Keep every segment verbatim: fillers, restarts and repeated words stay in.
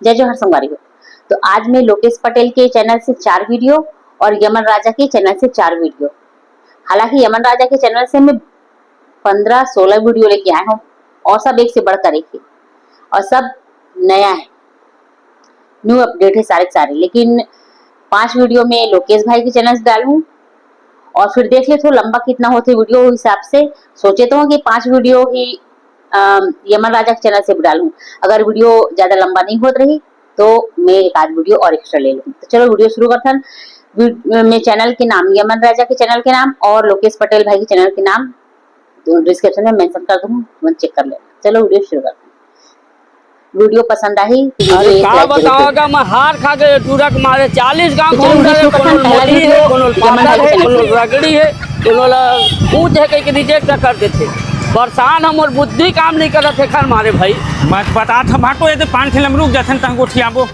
जय जोहार संगवारी हो। तो आज मैं लोकेश पटेल के चैनल से चार वीडियो और यमन राजा के चैनल से चार वीडियो, हालांकि यमन राजा के चैनल से मैं पन्द्रह सोलह वीडियो लेके आया हूँ और सब एक से बढ़कर एक है और सब नया है, न्यू अपडेट है सारे के सारे। लेकिन पांच वीडियो में लोकेश भाई के चैनल से डालूँ और फिर देख ले तो लंबा कितना होते वीडियो, हिसाब से सोचे तो हूँ कि पांच वीडियो ही अम, यमन राजा के चैनल से भी डालूँ। अगर वीडियो ज्यादा लंबा नहीं होत रही तो मैं एक आध वीडियो और एक्स्ट्रा ले लूँ। तो चलो वीडियो शुरू करथन। वी- मैं चैनल के नाम, यमन राजा के चैनल के नाम और लोकेश पटेल भाई के चैनल के नाम डिस्क्रिप्शन में मेंशन कर दूँ, तुम चेक कर लेना। चलो वीडियो शुरू करथन। वीडियो पसंद आही तो वीडियो अरे एक का लाइक जरूर बताओ करें। गा, मैं हार खा गए टूरक मारे। चालीस गांव तो चलो घूम वीडियो रहे, शुरू कोनो करथन। पहला मोदी वीडियो है, कोनो यमन पातर भाई के है, चैनल कोनो से। रगड़ी है, कोनो ला ऊंच है, कहीं रिजेक्ट कर देते। परेशान हम और बुद्धि काम नहीं करत है खर मारे भाई। मत बता था भाटो, ये तो पान ठेला में रुक जाथन तंग गोठियाबो।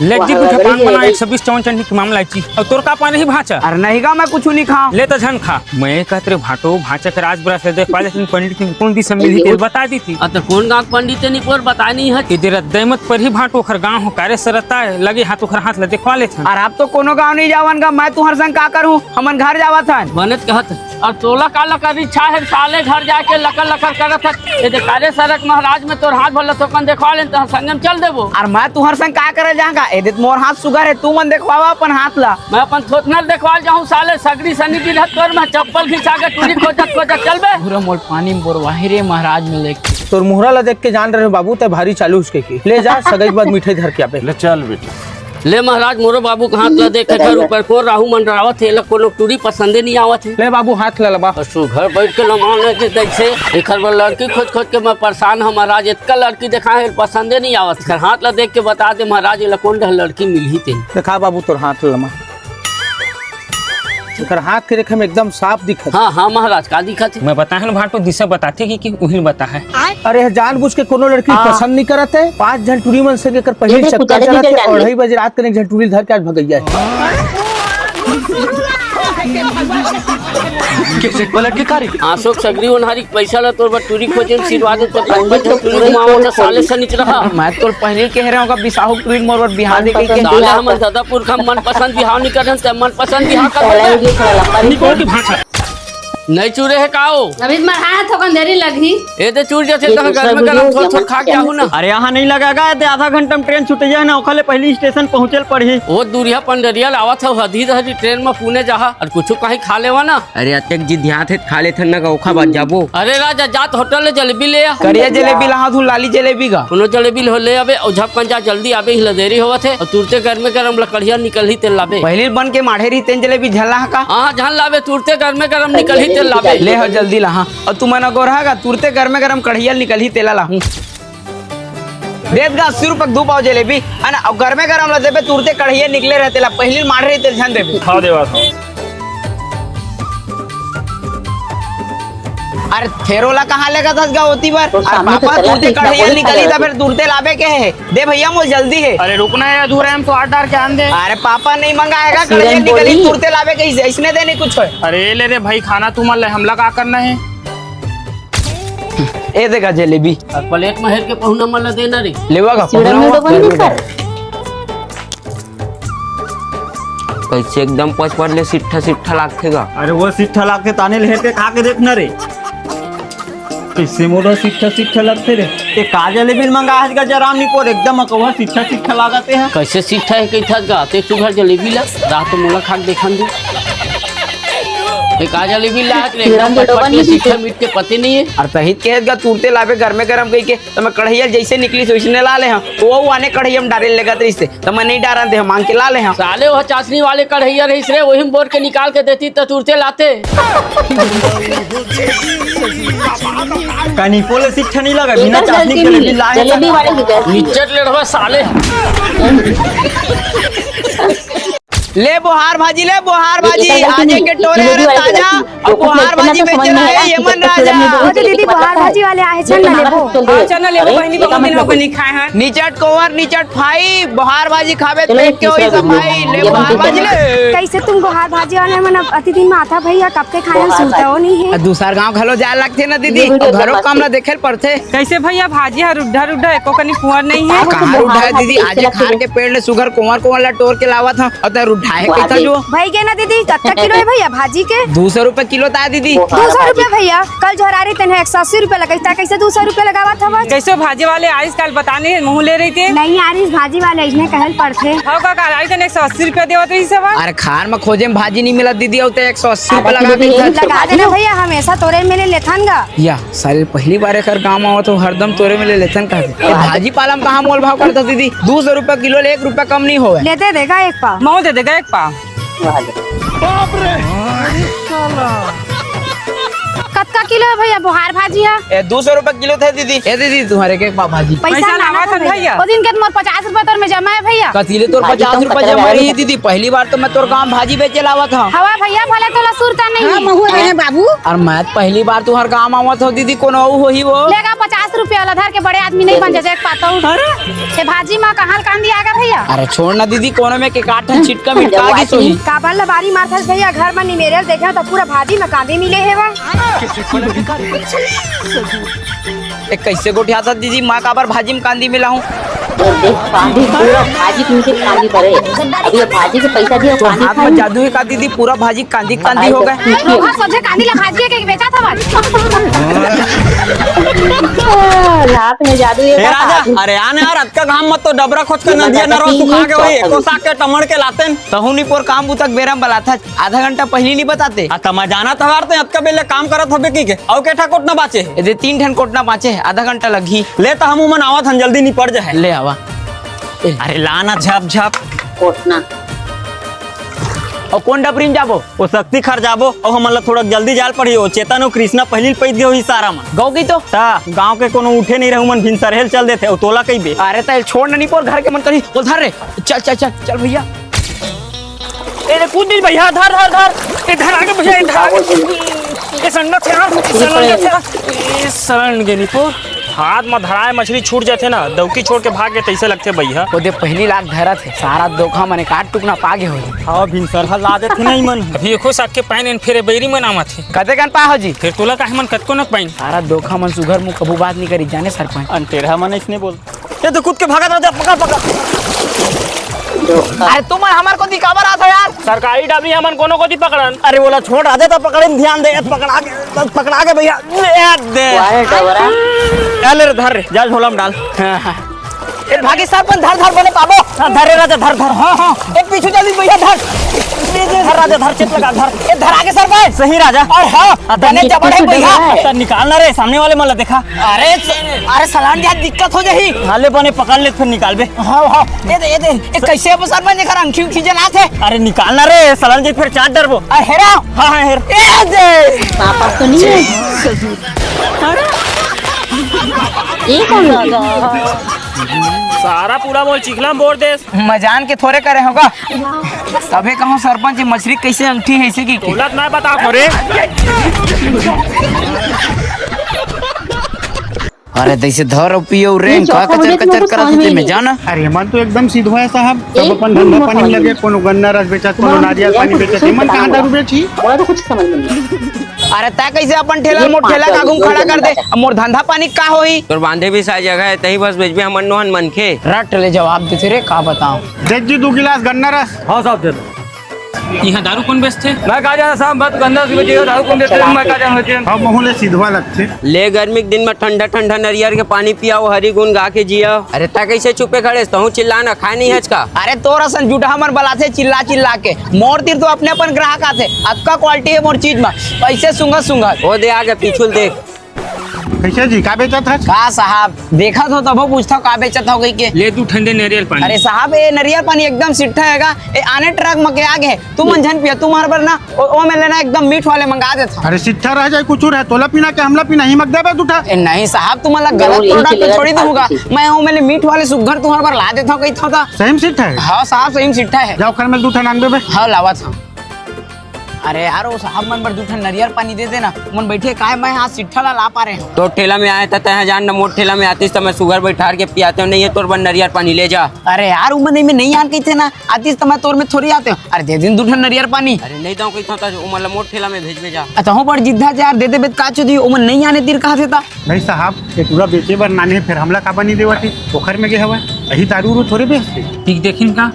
ले वाह, जी कुछ रगड़ी पान है, बना रगड़ी। एक सौ बीस चौवन चटनी के मामला है जी। और तोर का पान रही भांचा? अरे नहीं गा, मैं कुछ नहीं खा। ले तो झन खा। मैं कहत रे भाटो, भांचा के राज बरस ले देखवा लेथन पंडित ने कौन दिशा मिली ये तेल बता दी थी। अ, तो कौन गांव के पंडित ने पोर बताय नहीं है? इधर दे मत पर ही भाटो ओखर गांव हो कारे सरता है, लगे हाथ ओखर हाथ ले देखवा लेथन। और आप तो कोनो गांव नहीं जावन गा, मैं तुहर संग का करूं, हमन घर जावत हन। बनत कहत और तोला का लकर इच्छा है साले घर जाके लकर लकर करत है। ये दे कारे सरक महाराज में तोर हाथ भला थोकन देखवा लेन तो संगम चल देबो। और मैं तुहर संग का करे जाऊंगा? ये दे मोर हाथ सुगर है, तू मन देखवावा अपन हाथ ला। मैं अपन थोथनल देखवाल जाहूं साले, सगड़ी सनी बिरहत तोर में चप्पल घिसा के टूरी खोजत खोजत चल बे। पूरा मोर पानी में बोरवाही रे महाराज में लेके। तोर मुहरा ला देख के जान रहे हो बाबू, ते भारी चालू उसके की। ले जा, सगाई के बाद मिठाई धर के आबे। ले चल बेटा। ले महाराज, मोरो बाबू के हाथ ला देख, एकर ऊपर को राहु मंडरावत हे, एला कोनो टूरी पसंदे नहीं आवत हे। ले बाबू, हाथ ला लबा। और सुघर बैठ के लमान के देखे, एकर बर लड़की खोज खोज के मैं परेशान हूँ महाराज। इतका लड़की देखा है, पसंदे नहीं आवत। एकर हाथ ला देख के बता दे महाराज, एला कौन डहर लड़की मिलही ते। देखा बाबू, तोर हाथ ला लमा। एकर हाथ के रेखा में एकदम साफ दिखत। हाँ, हाँ महाराज, का दिखत हे? मैं बताहूँ ना भाटो, दिशा बताथे कि, कि उही बता है। अरे, जानबूझ के कोनो लड़की हाँ। पसंद नहीं करत है। पांच झन टूरी मन संग एकर पहिली ये देख, चक्कर चलत है, अढ़ाई बजे रात के एक झन टूरी धर के आज भगैया है। कैसे पलट के कार्य? आंसू के सगरी ओन्हारी पैसा ला तोर बर टूरी खोजे में सिरवा दे, तो पंडित तो टूरी पूरे मामा खोल का साले खोल। सनिच रहा। मैं तो पहले कह रहा हूँ, बिसाहू टूरी मोर बर बिहार दे के। साले हमन दादा पुरखा मनपसंद बिहाव नहीं करन, ते मनपसंद बिहाव कर पहले लेबे। ये थोड़ा लंबा निकोल के भांचा। नहीं चूरे है का हो? अभी मरहा है, थोकन देरी लगही। ए दे चूर जथे, ये तहाँ दूसरा गर्म वीडियो गरम थोड़ थोड़ जमा खा के करना आहू ना। अरे यहाँ नहीं लगेगा, ये आधा घंटा में ट्रेन छूट जाए ना, ओखले पहली स्टेशन पहुँचे ल पड़ही। वो दूरिया पंडरिया लावत हो, हदी हदी ट्रेन में पुणे जाहा, और कुछ कहीं खा लेवा ना। अरे अतेक जिद यहाँ थे, खा लेथन ना का, ओखा बात जाबो। अरे राजा, जात होटल ले जलेबी ले आ। करिया जलेबी ला हाथ, लाली जलेबी का। कोनो जलेबी हो ले आबे, और झपकन जा, जल्दी आबे, हिला देरी होवत हे, और तुरते गर्मे गरम लकड़िया निकलही तेल लाबे। पहली बन के माढ़े रही तेन जलेबी झन ला का? हाँ, झन लाबे, तुरते गर्मे गरम निकलही तेल लाबे। ले हो जल्दी ला, हाँ। और तुमन अगोरहा का तुरते गर्मे गरम कढ़िया निकलही तेला लाहूं। देत गा अस्सी रुपये के दू पाव जलेबी, है ना? और गर्मे गरम ला देबे, तुरते कढ़िया निकले रहे तेला, पहली माढ़े रही तेल झन देबे। खा देवा था। अरे फेर ओला कहाँ लेगत हस गा ओती बर? तो अरे सामने पापा, तो चला तुरते ठीक था, कढ़ैया बोले निकली खा था, ले। फिर तुरते लाबे के हे। दे भैया, मोर जल्दी हे। अरे रुकना है, अधूरा है, हम तो आठ डार के आन दे। अरे पापा, नहीं मंगाएगा, सीरन कढ़ैया निकली, बोली। तुरते लाबे के, इसने दे नहीं कुछ होय। अरे ले रे भाई, खाना तू मन ले, हमला का करना है? ए देखा जलेबी। और प्लेट में हेर के पहुना मन ला देना रे। लेवा का सीरन पहुना में तो बन गई सर। कैसे एकदम पचपट ले सिट्ठा सिट्ठा लागथे गा। अरे वो सिट्ठा लागथे ताने ले हेर के खा के देखना रे। कैसे मोटा सिट्ठा सिट्ठा लगथे रे। ते का जलेबी मंगा आज का जराम निपोर एकदम अकवा सिट्ठा सिट्ठा लागत हे। कैसे सिट्ठा है कही था गा ते सुघर जलेबी ला। रात तो मोला खा के देखन दे। ते का जलेबी ला रे, एकदम किरण के पचपट डोबा ले नहीं सिट्ठा दिखे। मीठ के पते नहीं है। और तहित के गा तुरते लाबे गर्मे गरम कही के। त मैं कढ़ैया जैसे निकली से वैसने ला ले हंव। वो आने कढ़ैया में डारे लगत रहिस से, त मैं नहीं डारन दे हंव, मांग के ला ले हंव। साले वो चाशनी वाले कढ़ैया रहिस रे, वही में बोर के निकाल के देती त तुरते लाते। कनिको ले सिट्ठा नहीं लगा, बिना एकर चाशनी गलती के नहीं, जलेबी लाए जलेबी था। वाले की गलती। निचट लेढ़वा साले। ले बोहार भाजी, ले बोहार भाजी, आज एक टोरे अरे ताजा, अउ बोहार भाजी बेचे ला हे ये मन राजा। ओ तो दीदी, बोहार भाजी वाले आहे, चल ना लेबो। हाँ, चल ना लेबो, बहिनी, बहुत दिन हो गए नहीं खाए हैं। निचट कोवर, निचट फाई, बोहार भाजी खाबे त पेट के होई सफाई, ले बोहार भाजी ले। कैसे तुम बोहार भाजी वाले मन अब अति दिन में आता भैया, कब के खाए हैं, सुरता हो नहीं है। आ दूसर गांव घलो जाए लगथे ना दीदी, अउ घरो काम ला देखे ल पड़थे। कैसे भैया, भाजी ह रुड्ढा रुड्ढा, एको कनी कुंवर नहीं है। कहाँ रुड्ढा है दीदी, आज खार के पेड़ ले सुघर कुंवर कुंवर ला टोर के लावत हंव, अउ तैं रुड्ढा है कैसा जो? भाई के ना दीदी, कत्ता किलो है भैया भाजी के? दो सौ रुपए किलो ता दीदी। दो सौ रुपए भैया, कल जोहरारी तेन एक सौ अस्सी रुपए लगाई ता, कैसे दो सौ रुपए लगावत हवा? कैसे भाजी वाले आइस कल बताने मुंह ले रही थे? नहीं यार, इस भाजी वाले इसने कहल पड़थे। हो का, कल आई तेन एक सौ अस्सी रुपए देवत रही से बा। अरे खार में खोजे में भाजी नहीं मिलत दीदी, अउ तैं एक सौ अस्सी रुपए लगा के लगा देना भैया, हमेशा तोरे मेले लेथन गा। या साले पहली बार एकर गांव आवत हो, हरदम तोरे मेले लेथन का। ए, भाजी पाला में कहाँ मोल भाव करता दीदी? दो सौ रुपया किलो ले, एक रुपया कम नहीं होवे। लेते देगा एक पाव। महू दे देगा एक पाव। बाप रे। कतका किलो है भैया बोहार भाजी है? ए, दो सौ रुपया किलो थे दीदी। ए दीदी, तुम्हारे के एक पाव भाजी। पैसा पैसा लाना लावा था था भैया। भैया। वो दिन के तुम्हारे पचास रुपया तोर में जमा है भैया। कतीले तोर भाजी पचास कम रुपया पकड़ा जमा रही है। दीदी, पहली बार तो मैं तोर गांव भाजी बेचे लावत हूँ। हवा भैया, भले तोला सुरता नहीं हाँ, है। महू रहे हैं बाबू। और मैं पहली बार तुम्हारे गांव आवत हो दीदी, कोनो अऊ होही वो। लेगा पचास रुपया वाला धर के, बड़े आदमी नहीं बन जाए, देख पाता हूँ। अरे। ये भाजी माँ कहाँ कांदी आ गया भैया? अरे छोड़ ना दीदी, कोनो में के काट है, छिटका मिटका के सोही। काबर लबारी मारथस भैया, घर में निमेरल देखे तो पूरा भाजी में कांदी मिले हे वा। ए, कैसे गोठियाथस दीदी, माँ काबर भाजी में कांदी मिलाहूँ? तो देख, कांदी पूरा भाजी तुमके कांदी भरे। अभी ये भाजी के पैसा दियो, तो कांदी हाथ में खाई। जादू है का दीदी, पूरा भाजी कांदी कांदी हो गए। लोग सोचे कांदी ला भाजी है कि बेचा था भाजी। हाथ में जादू है ए का राजा, कांदी। अरे आने यार, अतका घाम मत तो डबरा खोच के नदिया नरवा सुखा के वही एको साग के टमड़ के लातेन। तहू निपोर काम बुतक बेरा में बलाथा, आधा घंटा पहली नहीं बताते। आ, त मैं जानत हवार ते अतका बेले काम करत होबे की के? अउ के ठा कोटना बाचे हे? एदे तीन ठन कोटना बाचे हे, आधा घंटा लगही। ले त हम उमन आवत हन, जल्दी निपट जाए। ले आवा। ए। अरे ला ना झप झप। कोटना। अउ कोन डबरी में जाबो? ओ शक्ति खार जाबो, अउ हमन ला थोड़ा जल्दी जाल पड़ही, ओ चेतन अउ कृष्णा पहली पैद गए होही सारा मन। गौ की तो? ता, गांव के कोनो उठे नहीं रहू मन भिनसरहे ल चल देथे, अउ तोला कहिबे। अरे त छोड़ ना निपोर घर के मन करही, बोल धर रे। चल, चल, चल, चल भैया। ए, रे, कूद दिस भैया, धर, धर, धर। ए, धर आगे भैया, ए, धर आगे। ए, संडा थे यार, ए, संडा थे यार। ए, सरण गे निपोर। हाथ म धराए मछली छूट जाथे ना, दौकी छोड़ के भाग गे तइसे लगथे भैया। ओ दे पहली लाख धरत हे, सारा दोखा मने काट टुकना पागे होही। हाँ, भिनसर ह ला देथे नहीं मन। अभी एको साग के पाइन एन फेरे बैरी मन आवत हे। कते कन पा हो जी? फिर तोला काहे मन कतको न पाइन? सारा दोखा मन सुघर मुँह कभू बात नहीं करी, जाने सरपंच। अंटेरहा मन इसने बोल। ये तो कूद के भागत रहते, पकड़, पकड़। अरे तुमन हमर कोती काबर आत हो यार? सरकारी डबरी हमन कोनो कोती पकड़न। अरे बोला छोड़, आदे तो पकड़े में ध्यान दे, पकड़ा के, पकड़ा के भैया, ले दे। वाहे डबरा। ए ले रे, धर रे, जा झोला में डाल। हाँ, हाँ। ए भागी सरपंच, धर, धर, बने पाबो। हाँ, धर रे राजा, धर, धर, हाँ, हाँ। ए पीछू जल्दी भैया, धर। धर राजा, धर, चिप लगा, धर। ए धर आगे सरपंच। सही राजा। और हाँ, हाँ, बने जबड़ है भैया। अच्छा, निकाल ना रे, सामने वाले मन ला देखा। अरे स-, अरे सलान यार, दिक्कत हो जाही। हाँ, ले बने पकड़ ले, फिर निकाल बे। हाँ, हाँ, ये दे, ये दे, ये कैसे अब सरपंच एकर अंगठी उठी जनात हे? अरे निकाल ना रे, सलान जी फिर चाट डरबो। अरे हेरा। हाँ, हाँ, हेर। ये दे। पापा तो नहीं है। ये कौन है? सारा पूरा मोल चिखला में बोर देस। मजान के थोरे करे होगा। तभे कहूँ सरपंच, मछली कैसे अंगठी है इसे की? तोला तो मैं बता थोरे। अरे तैसे धर अउ पियो रे, का कचर कचर करत हे में जाना। अरे मन तो एकदम सीधवा है साहब, सब अपन धंधा पानी में लगे, कोनो गन्ना रस बेचत, कोनो नारियल पानी बेचत, मन कहाँ दारू बेची? अरे तै कैसे अपन ठेला मोर ठेला का आगू खड़ा कर दे, अब मोर धंधा पानी का होही? तोर बांधे भी सारी जगह है, तही बस बेचबे हमन नोहन मनखे। रट ले जवाब देथे रे, का बताओ। देख जी दू गिलास गन्ना रस। हाँ साहब, दे दो। यहाँ दारू कौन बेचथे? मैं का जाना साहब, मैं तो गंदा से बेचिए, दारू कौन बेचथे, मैं का जाना बेचिए। हम महू ले सिधवा लगथे। ले गर्मी के दिन में ठंडा ठंडा नरियर के पानी पियाओ, हरी गुन गा के जिया। अरे तै कैसे चुपे खड़े, तहूँ चिल्ला ना, खाए नहीं हच का? अरे तोर असन जुटहा मन बलाथे चिल्ला चिल्ला के, मोर तीर तो अपने अपन ग्राहक आथे, अतका क्वालिटी है मोर चीज में, पैसे सुंघत सुंघत। ओ दे आगे पीछू ल देख। कइसे जी, का बेचत हस? का साहब, देखत हो तभो पूछत हो का बेचत हो कहिके। ले दू ठन दे नरियर पानी। अरे साहब, ए नरियर पानी एकदम सिट्ठा हे गा। ए आने ट्रक म के आगे हे, तुमन झन पिया, तुम्हर बर ना ओ, ओ में ले ना एकदम मीठ वाले मंगा देत हो। अरे सिट्ठा रह जाए कुछ रहे, तोला पीना के हमला पीना ही मग देबे दू ठा। ए नहीं साहब, तुम्हला गलत प्रोडक्ट तो छोड़ी दूंगा। मैं ओ में ले मीठ वाले सुग्घर तुम्हर बर ला देत हो कहित हो ता। सही में सिट्ठा हे? हाँ साहब, सही में सिट्ठा हे। जाओ घर में दू ठन आन देबे। हाँ, लावत हूँ। अरे यार, ओ साहब मन बर दू ठन नरियर पानी दे देना। मन बैठे काय, मैं हाँ सिट्ठा ला ला पा रहे हूँ। तोर ठेला में आए त तैं जान न, मोर ठेला में आतिस त मैं सुग्घर बैठार के पियातेंव, नहीं हे तोर बर नरियर पानी, ले जा। अरे यार, उमन में नहीं आन कहिथे ना, आतिस त मैं तोर में थोड़ी आतेंव। अरे दे दिन दू ठन नरियर पानी। अरे नहीं दंव कहिथंव त उमन ला मोर ठेला में भेजबे जा। अ, तहूँ बड़ जिद्दा यार, दे देबे त का चुदी, उमन नहीं आने तीर कहाथे ता। नहीं साहब, ये पूरा बेचे बर नाने, फिर हमला का बनी देवत हे, ओखर में गे हवय, यही दारू उरू थोड़े बेचथे। ठीक देखिन का?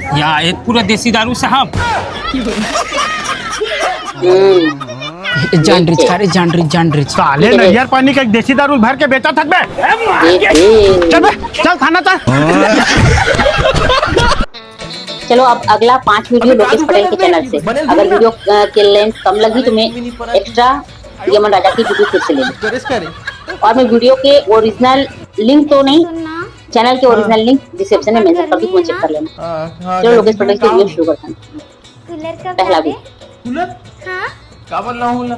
या, एक पूरा देसी दारू साहब। हम्म। जान रिच खा रे, जान रिच, जान रिच। साले नरियर पानी का एक देसी दारू भर के बेचा थक बे। चल बे, चल थाना चल। चलो, अब अगला पाँच वीडियो लोकेश पटेल के चैनल से। अगर वीडियो, अ, के लेंथ कम लगी तो मैं एक्स्ट्रा यमन राजा की वीडियो फिर से ले लूँ। और मैं वीडियो के ओरिजिनल लिंक तो नहीं, चैनल के ओरिजिनल लिंक डिस्क्रिप्शन में मेंशन कर दूँ, तुम चेक कर लेना। हाँ, हाँ, चलो, लोकेश पटेल की वीडियो शुरू करते हैं। कूलर कब पहला लावे? कूलर? हाँ। काबर लाहूं ला?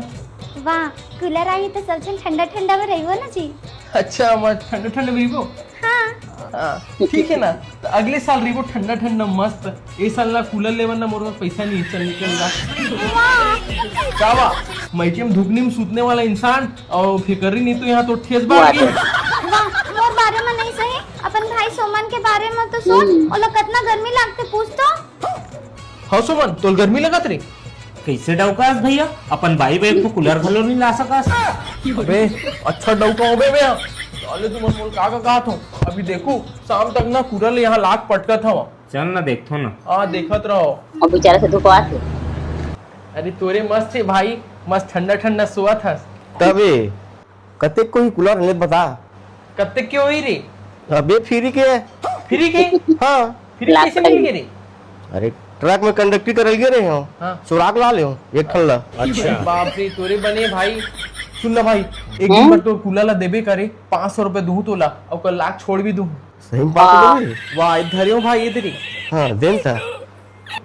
वाह, कूलर आही तो सब झन ठंडा ठंडा में रहिबो ना जी। अच्छा, मैं ठंडा ठंडा में रहिबो? हाँ। हाँ, ठीक है ना, तो अगले साल रहिबो ठंडा ठंडा मस्त। ए साल ना कूलर लेवन ना मोर पास पैसा नहीं, चल निकल जा। वाह। का वाह? मैं के धुकनी में सूतने वाला इंसान और फिकर ही नहीं तो यहाँ तो ठेस बार के। वाह, मोर बारे में नहीं सही, अपन भाई सोमन के बारे में तो सोच, हम्म। ओला कितना गर्मी लगते पूछ तो। हव सुमन, तोल गर्मी लगत रे? कइसे डौकास भैया, अपन बाई बर एक ठो कूलर घलो नइ ला सकस। अबे, अच्छा डौका होबे बे। साले तुमन मोल का का कहत हो? अभी देखू, शाम तक ना कूलर ले यहाँ लाग पटकत हव। चल ना, देखथो ना। हाँ, देखत रहो। अब बेचारा से धुकवात हे। अरे तोरे मस्त हे भाई, मस्त ठंडा ठंडा सोवत हस। तबे कतेक कोई कूलर ले बता। कतेक के होही रे? अबे फ्री के। फ्री के? हाँ। फ्री लाख कइसे मिल गे रे? अरे ट्रक में कंडक्टरी करल गे रहे हो। हाँ। सुराग ला ले हो एक ठन ला। अच्छा। बाप रे, तोरे बने भाई। सुन ना भाई, एक दिन बर तोर कूलर ला देबे करे, पाँच सौ रुपया दूँ तोला, अउ कल लाख छोड़ भी दूँ। सही में पाँच सौ देबे? वाह, धरे हो भाई, ये तेरी। हाँ, देन था।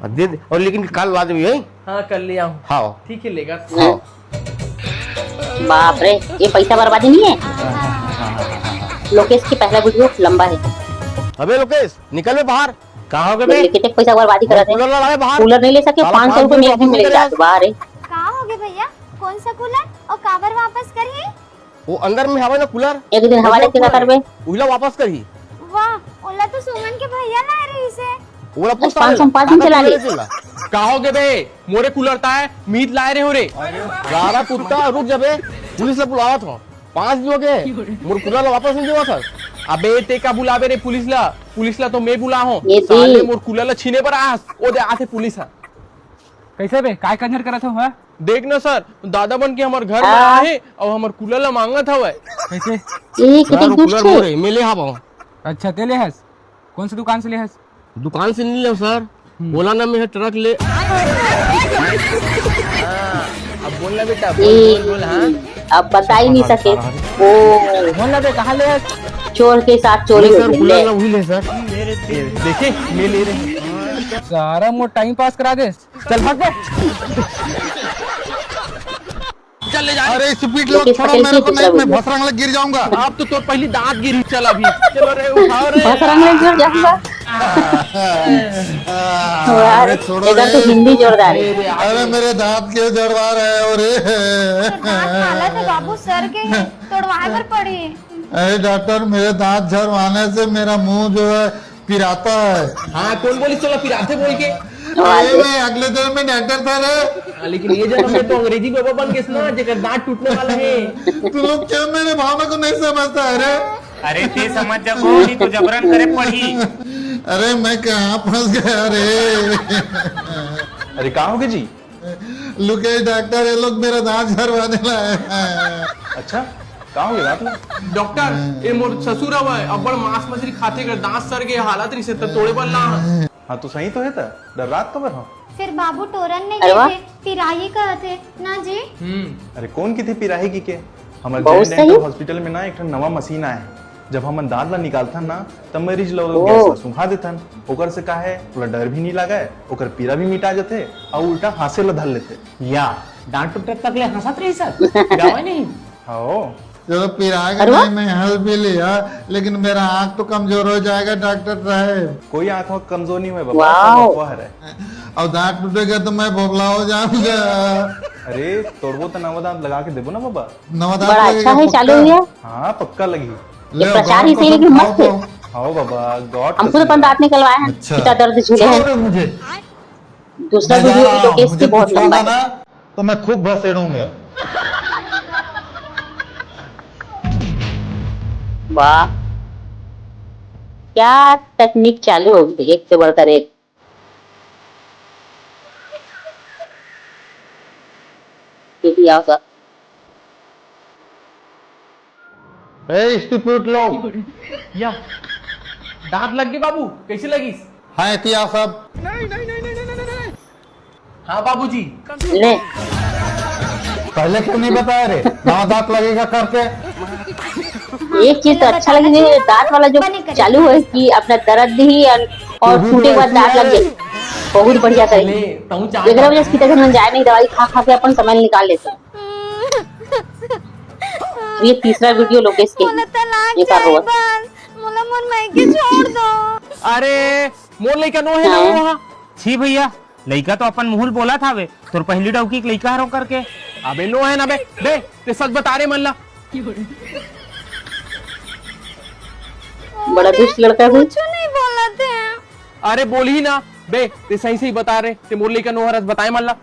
और दे दे, और लेकिन काल ला देबे, हैं? हाँ, कर ले आऊँ। हाँ। ठीक है, लेगा। हाँ। बाप रे, ये पैसा बर्बादी नहीं है? लोकेश की पहला वीडियो लंबा है। अबे लोकेश, निकल बे बाहर। कहाँ हो गए बे? कितने पैसा बर्बादी करा थे? कूलर ला लाए बाहर। कूलर नहीं ले सके, साला पाँच सौ रुपए में एक दिन में ले जाते बाहर है। कहाँ हो गए भैया? कौन सा कूलर और काबर वापस कर है? वो अंदर में हवा ना कूलर, एक दिन हवा लेके का करबे? उहिला वापस करही। वाह, ओला तो सुमन के भैया लाए रहिस हे। ओला पूछ पाँच सौ पाँच दिन चला ले। का हो गे बे? मोरे कूलर ताय मीत लाए रहे हो रे। गारा कुत्ता, रुक जा बे, पुलिस ला बुलावत हो। पाँच दिन हो गए, मोर कूलर ला वापस नहीं देवत हस। अबे ते का बुलाबे रे पुलिस ला? पुलिस ला तो मैं बुला हो। साले मोर कूलर ला छीने बर आस, ओ दे आथे पुलिस हा। कैसे बे? काय कंजर करत हो, हाँ? देख ना सर, दादा मन के हमर घर में आए हे अउ हमर कूलर ला मांगत हवय। कैसे? ए, सर, कितने वो कूलर मोर हे, मैं ले हावंव। अच्छा, ते ले हस? कौन से दुकान से ले हस? दुकान से नहीं ले सर, हम्म। बोला ना मैं ट्रक ले। अब बोल ना बेटा, बोल, बोल, बोल, हाँ। अब बता ही नहीं सके। ओ। बोल ना बे, कहाँ ले हस? चोर के साथ चोरी हो गई। सर, कूलर ला वही ले सर। देखे, मैं ले रहे। सारा मोर टाइम पास करा दे। चल भाग बे। चल ले जा। अरे स्पीड लो, छोड़ो मेरे को, नहीं मैं भसरंग लग गिर जाऊंगा। आप तो, तो पहली दांत गिरी। चल अभी। चलो रे, उठाओ रे। भसरंग लग गिर जाऊंगा। अरे छोड़ो रे। तो हिंदी जोरदार है। अरे मेरे दांत क्यों जड़वा रहे हो रे? दांत काला तो बाबू सर के है, तोड़वाए बर पड़ी। अरे डॉक्टर, मेरे दांत झड़वाने से मेरा मुंह जो है पिराता है। हाँ, कौन बोलिस तोला पिराथे बोल के? अरे मैं अगले जन्म में डॉक्टर था रे। हाँ, लेकिन ये जन्म में तो अंग्रेजी बाबा बन गेस ना, जेकर दांत टूटने वाला है। तू लोग क्यों मेरे भावना को नहीं समझता है रे? अरे ते समझ जा, गोली तो जबरन करे पड़ी। अरे मैं कहाँ फंस गया रे? अरे कहाँ हो गए जी? लुकेश डॉक्टर, ये लोग मेरा दांत झरवाने लाए हैं। अच्छा, का हो गया दांत ला? डॉक्टर, ये मोर ससुर हवय, अब्बड़ मांस मछली खाथे कर दांत सर के हालत रहिसे त तोड़े बर ला। हाँ, तो सही तो हे त, डर्रात काबर हव? फेर बाबू टोरन नइ अरे वाह। कहिथे, पिराही कहथे ना जी। हम्म। अरे, कोन कहिथे पिराही कहिके? हमर बहुत Giant Dental सही। Hospital में ना एक ठन नवा मशीन आय हे। जब हमन दांत ला निकालथन ना, तब मरीज ला ओ। गैस ला सूंघा देथन। ओकर से का हे, ओला डर भी नइ लागय, ओकर पीरा भी मिटा जथे, अउ उल्टा हाँसे ला धर लेथे। या, दांत टूटत तक ले हाँसत रहिस, पिरावय नहीं। हव। चलो, पिराय के अरे वाह। नहीं, मैं हंस भी लिया, लेकिन मेरा आंख तो कमजोर हो जाएगा डॉक्टर साहब। कोई आंख वांख कमजोर नहीं होय बाबा, वाओ। सब अफवाह हरे। अउ दांत टूटेगा तो मैं भोभला हो जाऊंगा। अरे, तोड़बो त नवा दांत लगा के देबो ना बाबा। नवा दांत बड़ा लगेगा अच्छा है, पक्का? चालू हो गया। हाँ, पक्का लगही। ये ले, प्रचार गौर ही सही, कसम लेकिन खाओ मस्त है। तो। हाँ बाबा, गौर हम खुद कसम अपन है। दांत निकलवाए हैं, अच्छा। इतना दर्द झेले हैं। छोड़ो मुझे। दूसरा मैं जा वीडियो भी रहा हूँ, लोकेश मुझे की बहुत कुछ लंबा होगा है। ना, तो मैं खूब घसेड़ूंगा। वाह, क्या टेक्निक चालू हो गई, एक से बढ़कर एक। ये भी आओ सर। ए, stupid लोग। या, दांत लग गए बाबू, कैसे लगिस? हाँ, एती आओ सब। हाँ बाबूजी। ले। पहले क्यों नहीं बताया रे, नवा दांत लगेगा करके? एक चीज तो अच्छा लगी, ये दांत वाला जो चालू है कि अपना दर्द ही और, और तू भी टूटे के बाद वैसी दांत लग है। जाए, बहुत बढ़िया करेगी। ले, तू चाह एकरा वजह से कितना जन जाए नहीं, दवाई खा खा के अपन समय निकाल लेते हैं। ये तीसरा वीडियो लोकेश के मोला तलाक ये कर चाही रोवत। बस, मोला मोर मायके छोड़ दो। अरे, मोर लइका नो है ना हाँ। वो हा। छी भैया, लइका तो अपन मुंह ले बोलत हावे, तोर पहली डौकी के लइका हरो करके। अबे नो है ना बे, बे, ते सच बता रे मन ला। बड़ा दुष्ट लड़का है। कुछ नहीं बोलत है। अरे बोलही ना, बे, ते सही सही बता रे, ते मोर लइका नो हरस बताए मन ला।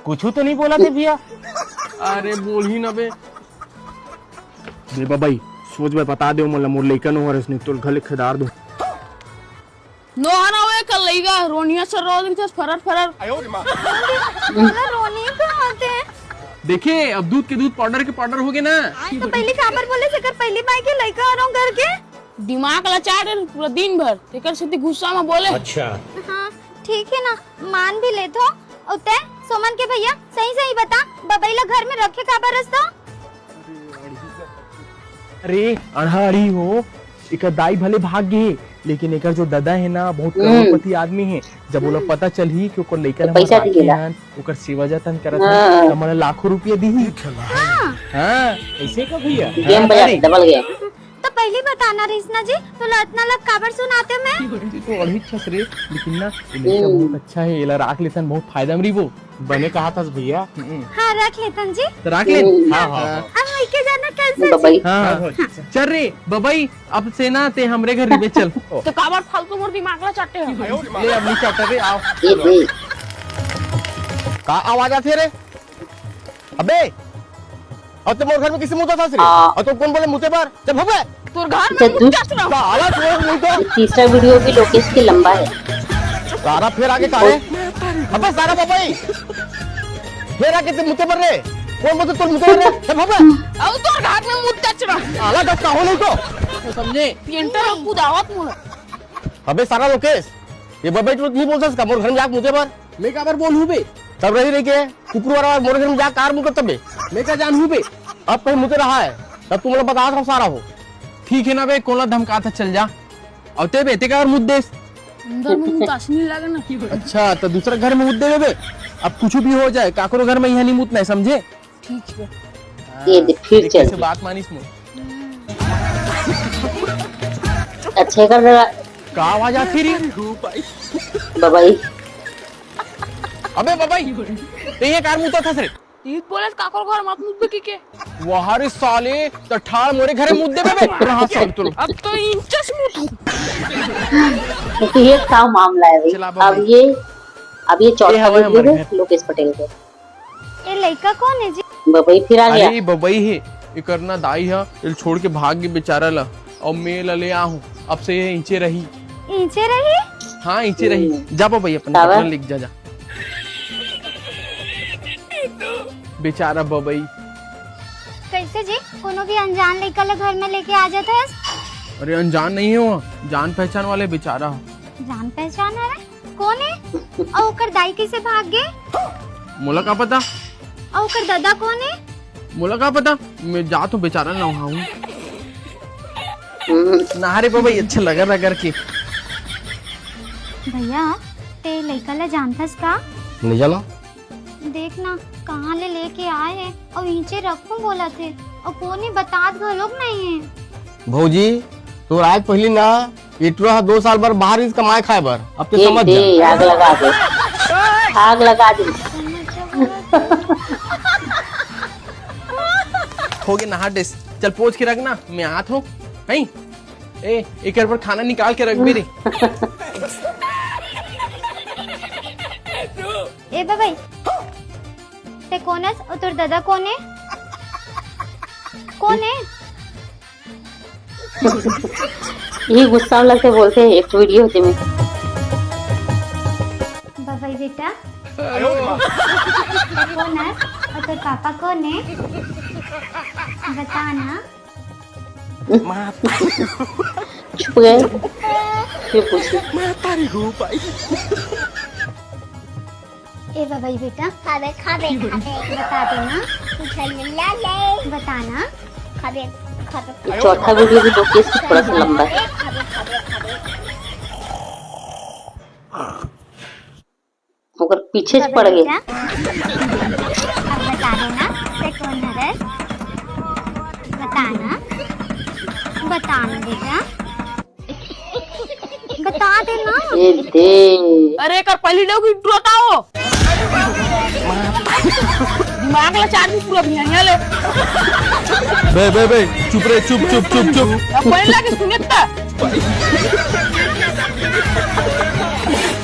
कुछ तो नहीं बोलत हे भैया। अरे बोलही ना बे। बे बबई, सोच बे बता दे मोला, मोर लइका नो हरस नहीं तो घले खेदार दो। नोहर हवे का लइका, रोनिया से रो दिन से फरर फरर। मोला रोनी तो आते। देखे, अब दूध के दूध पाउडर के पाउडर हो गए ना। तो पहली काबर बोले से कर पहली बाई के लइका हरो करके? दिमाग ला चाट पूरा दिन भर, तेकर सेती गुस्सा में बोले। अच्छा। हाँ, ठीक है ना, मान भी लेथो। अउ तैं, सोमन के भैया, सही सही बता, बबई ला घर में रखे काबर रस तो? अरे, अड़हा अड़ी हो, एकर दाई भले भाग गे हे, लेकिन एकर जो ददा हे ना, बहुत हम्म। करोड़पति आदमी हे। जब ओला पता चलही कि ओकर लइका तो ला पैसा मजाक दिएला। हन, ओकर सेवा जतन करत हन, हाँ। त मोला लाखों रुपया दिही। हाँ। हाँ, ऐसे का भैया? गेम हाँ, बजा, अरे। Double game. तो पहली बताना रहिस ना जी, तोला अतना लग काबर सुनाते मैं? तो अड़ही छस रे, लेकिन ना, ये लड़का हम्म। बहुत अच्छा है, एला राख लेथन, बहुत फायदा में रहिबो। बने कहा था भैया। हम्म। हाँ, रख लेथन जी। तो राख ले। हम्म। हाँ, हाँ, हाँ। अब मइके जाना कैसे बबई। जी? हाँ, हाँ। चल रे, बबई, अब से ना ते हमरे घर रिबे चल। तो काबर फालतू मोर दिमाग ला चाटे हो? ले, अब नहीं चाटे रे, आओ। ये दे। का आवाज आथे रे? अबे, अउ ते मोर घर में किसे मुतत हस रे? हाँ। अउ तो कोन बोले मुते बर? चल भग बे। तोर घर में मुत जात रहो। साला तोर मुंह तो। ये तीसरा वीडियो भी लोकेश के लंबा है। सारा फेर आगे का रे? अबे सारा बबई। फेर आगे ते मुते बर रे। कोन बोले तोर मुते बर रे? चल भग बे। अउ तोर घर में मुत जात रहो। साला दस का हो नहीं तो। समझे? ये इंटर कुदावत मुला। अबे सारा लोकेश, ये बबई तो नहीं बोल सकता, मोर घर में आके मुते बर। मैं काबर बोलहूँ बे? तब रही रही के, कुकुर वाला मोर घर में जा कार मुकर तबे। मैं का जानहूँ बे? अब कहीं मुते रहा है, तब तुम लोग बता दो सारा हो। ठीक है ना बे, कोला धमकात हस चल जा। अउ ते बे, ते काबर मुत देस? अंदर में मुत असनी लगे ना। अच्छा, तो दूसरा घर में मुत देबे बे। अब कुछ भी हो जाए, काकरो घर में यहाँ नहीं मुतना है, समझे? ठीक है। ये दे, फिर देख चल कैसे दे। बात मानिस मोर। अच्छे कर दे। का आवाज आती रही? बबई। अबे बबई, ते ये कार मुतत हस रे? तीत बोले काकर घर मत मुत बे की के? वाह रे साले, तो ठाड़ मोरे घरे मुत देबे बे। कहाँ से अब तो? अब तो इंचस मुत। तो ये का मामला है भाई? चला बबई। अब ये, अब ये ये चौथा हवा वीडियो हमारे है घर। लोकेश पटेल के। ये लइका कोन हे जी? बबई फिर आ गया। अरे, बबई हे, एकर ना दाई ह एल छोड़ के भाग गे बेचारा ला, अउ मैं एला ले आहूं। अब से ये इचे रही। इचे रही? हाँ, इचे रही। हम्म। जा बबई, अपन काबर? कपड़ा लेके जा, जा। बेचारा बबई। कैसे जी? कोनो भी अनजान लइका ला घर में लेके आ जात हस? अरे, अनजान नहीं हो, जान पहचान वाले बेचारा। जान पहचान वाला? कौन है? अउ ओकर दाई कैसे भाग गए? मोला का पता? अउ ओकर दादा कौन है? मोला का पता? मैं जात हूँ, बेचारा नहाऊँ। नहा रे बाबा, ये अच्छा लगा रगड़ के। भैया, ते लइका ला जानथस का? नहीं जाना। देख ना, कहाँ ले लेके आए हे अउ इहिंचे रखूं बोलत हे अउ कोनो बतात घलोक नहीं हे। भौजी, तोर आए के पहिली ना, ये टुरा ह दो साल बर बाहर गिस कमाए खाए बर। अब ते ए समझ दे, जा। आग लगा दे, आग लगा दे। हो गे नहा ड्रेस, चल पोंछ के रख ना, मैं आत हूँ। हैं? ए, एकर बर खाना निकाल के रखबे रे। ए बबई, ते कोन अस अउ तोर ददा कोन ए? कोन ए? ये गुस्सा लगते बोलते हैं, एक वीडियो होते में। बबई बेटा, कोन अस अउ तोर पापा कोन ए? बता ना। छुप गए। फिर पूछी। ए बबई बेटा, खाबे, खाबे, खाबे। बता देना। कुछ ले ले। बता ना। खाबे, खाबे। ये चौथा वीडियो भी लोकेश से थोड़ा सा लंबा है। खाबे, खाबे, खाबे। ओकर पीछे से पड़ गए। बेटा, अब बता देना, ते कोन हरस? बता ना, बता ना बेटा, बता देना। ये दे। अरे, एकर पहली लोग ही टोटा हो। दिमाग ला चार्ज पूरा भियानिया ले। बे, बे, बे, चुप रे, चुप, चुप, चुप, चुप। अब पहला के सुने त।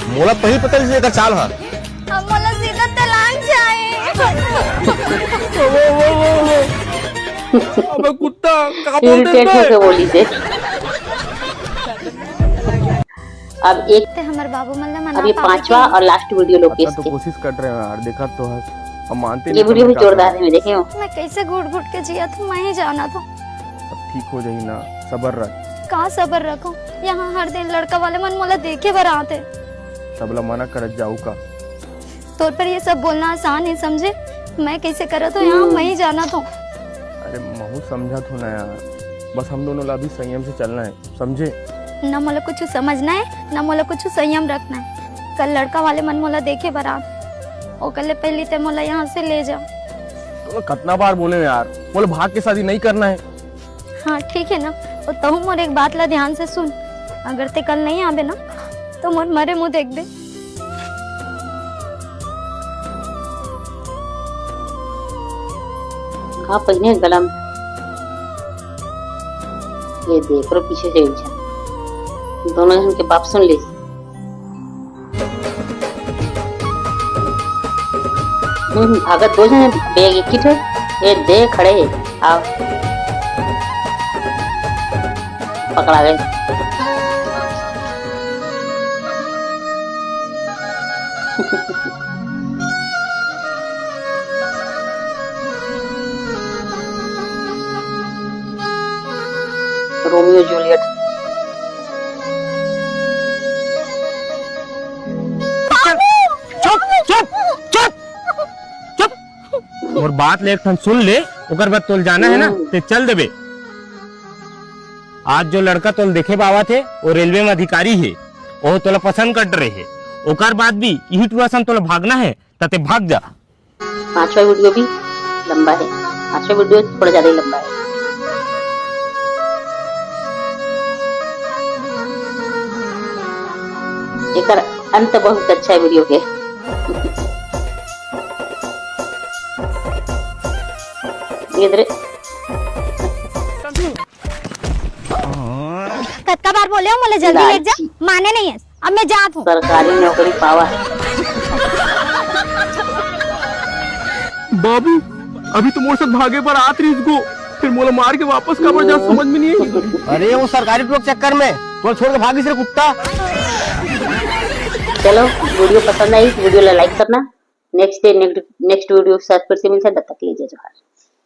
मोला पहिली पता नहीं एकर चाल ह। हम मोला सीधा तलाक चाही। अबे कुत्ता, का बोलते इरिटेट बे? होके बोली थे। अब एक, ते हमर बाबू मन ला मना अब ये पांचवा और लास्ट वीडियो लोकेश तो के। कोशिश कर रहे हो यार, देखा तो है, हम मानते ये नहीं वीडियो भी जोरदार है, देखे हो? मैं कैसे घुट घुट के जिया था, मैं ही जाना था। सब ठीक हो जाही ना, सबर रख। का सबर रखो, यहाँ हर दिन लड़का वाले मन मोला देखे बर आते। सबला मना करत जाऊ का? तोर पर ये सब बोलना आसान है, समझे? मैं कैसे करत हो यहाँ, हम्म। मैं ही जाना था। अरे महू समझत हो ना यार, बस हम दोनों ला भी संयम से चलना है, समझे? ना मोला कुछ समझना है, ना मोला कुछ संयम रखना है। कल लड़का वाले मन मोला देखे बर आत, ओकर ले पहली ते मोला यहाँ से ले जा। तो कतना बार बोले यार, मोला भाग के शादी नहीं करना है। हाँ ठीक है ना, वो तहु मोर एक बात ला ध्यान से सुन, अगर ते कल नहीं आबे ना तो मोर मरे मुँह देखबे। का पहिने गला में? ये देख रो पीछे से एक झन। दोनों झन के बाप सुन ले। हम्म, भागत दो झन बैग एक ही ठो। ये दे खड़े हे। आओ। पकड़ा गए। Romeo Juliet. चुप, चुप, चुप, चुप। मोर बात ले एक ठन सुन ले, ओकर बाद तोल जाना है ना, हम्म। ते चल देबे। आज जो लड़का तोल देखे बावत हे, वो रेलवे में अधिकारी हे, वो तोला पसंद कर रहे हे। ओकर बाद भी यही टुरा सन तोला भागना है, त ते भाग जा। पांचवा वीडियो भी लंबा है, पांचवा वीडियो थोड़ा ज्यादा ही लंबा है। एकर अंत बहुत अच्छा है वीडियो के। ये इधर कतका बार बोले हो, मोला जल्दी ले जा, लालची। माने नहीं है। अब मैं जात हूँ। सरकारी नौकरी पावा है। बाबू, अभी तो मोर साथ भागे बर आत रहिस गो, फिर मोला मार के वापस काबर जा, समझ में नहीं आई। अरे, वो सरकारी टुरा के चक्कर में तोला छोड़ के भागिस रे कुत्ता। चलो, वीडियो पसंद आई, वीडियो ला लाइक करना। Next day, next, next video के साथ फिर से मिलते हैं, तब तक के लिए जय जोहार।